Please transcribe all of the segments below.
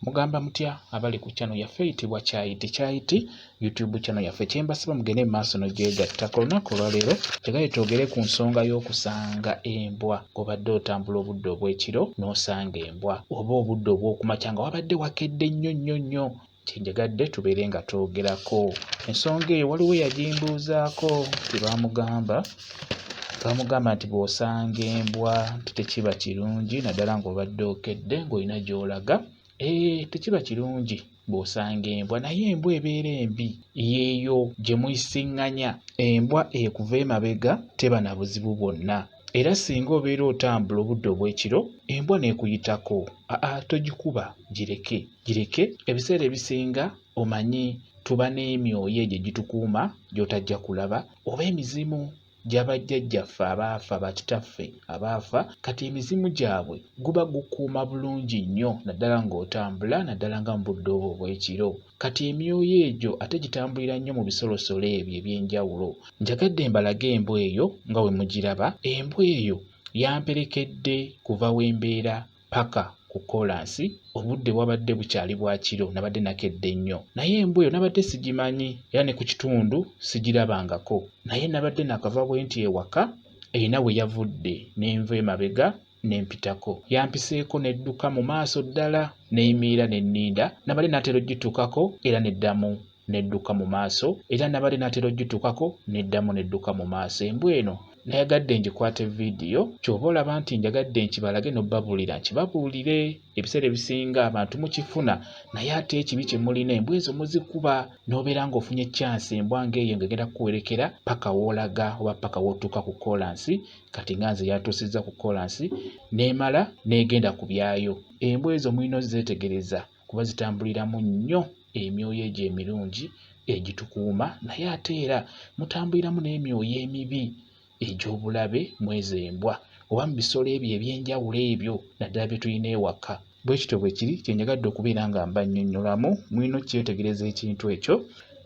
Mugamba mutya abali ku channel yaffe eyitibwa Kyayiti Kyayiti YouTube channel yaffe, kyembasaba mugende mu maaso n'ogyegattako. Olunaku olwaleero njagala twogere ku nsonga y'okusanga embwa ng'obadde otambula obudde obw'ekiro n'osanga embwa, oba obudde obw'okumakya nga wabadde wakedde nnyo nnyo nnyo. Kyenjagadde tubeere nga twogerako ensonga eyo. Waliwo eyagimbuuzaako nti baamugamba nti bw'osanga embwa nti tekiba kirungi, naddala ng'obadde okedde ng'olina gy'olaga. Ee, tekiba kirungi bw'osanga embwa, naye embwa ebeera embi y'eyo gye muyisiŋŋanya. Embwa ekuva emabega teba na buzibu bwonna, era singa obeera otambula obudde obw'ekiro embwa n'ekuyitako, aa, togikuba, gireke gireke. Ebiseera ebisinga omanyi tuba n'emyoyo egyo egitukuuma gy'otajja kulaba, oba emizimu gy'abajjajjaffe abaafa, bakitaffe abaafa. Kati emizimu gyabwe guba gukuuma bulungi nnyo, naddala ng'otambula, naddala nga mu budde obwo obw'ekiro. Kati emyoyo egyo ate gitambulira nnyo mu bisolosolo ebyo eby'enjawulo. Njagadde mbalage embwa eyo nga bwe mugiraba. Embwa eyo yamperekedde kuva we mbeera paka ku koolansi. Obudde bwabadde bukyali bwa kiro, nabadde nakedde nnyo, naye embwa eyo nabadde sigimanyi era ne ku kitundu sigirabangako, naye nabadde nakava bwe nti ewaka, erina we yavudde n'enva emabega n'empitako. Yampiseeko n'edduka mu maaso ddala, n'eyimirira ne nninda. Nabadde naatera ogituukako era n'eddamu n'edduka mu maaso, era nabadde naatera ogituukako n'eddamu n'edduka mu maaso. Embwa eno nayagadde ngikwate vidiyo, ky'oba olaba nti njagadde nkibalage n'obbabuulira nkibabuulire. Ebiseera ebisinga abantu mukifuna, naye ate ekibi kye mulina, embwa ezo muzikuba n'obeera ng'ofunye chance, embwa ng'eyo ng'egenda kukuwerekera paka w'olaga oba paka w'otuuka ku koolansi. Kati nga nze yantuusizza ku koolansi n'emala n'egenda ku byayo. Embwa ezo mulina ozeetegereza kuba zitambuliramu nnyo emyoyo egyo emirungi egitukuuma, naye ate era mutambuliramu n'emyoyo emibi egy'obulabe mu ezo embwa oba mu bisolo ebyo eby'enjawulo ebyo, naddala bye tulina ewaka. Bwe kityo bwe kiri, kye njagadde okubeera nga mbannyonnyolamu, mulina okukyetegereza ekintu ekyo.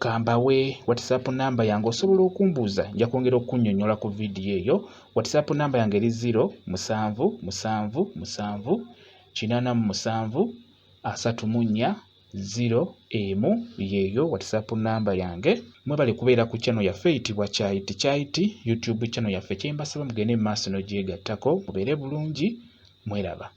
Kambawe WhatsApp namba yange, osobola okumbuuza, nja kwongera okunnyonnyola ku vidiyo eyo. WhatsApp namba yange eri 0 7 7 7 87 34 0 1, yeeyo WhatsApp namba yange. Mwebale kubeera ku channel yaffe eyitibwa Kyayiti Kyayiti YouTube channel yaffe. Kyembasaba mugende mu maaso n'ogyegattako, mubeere bulungi, mweraba.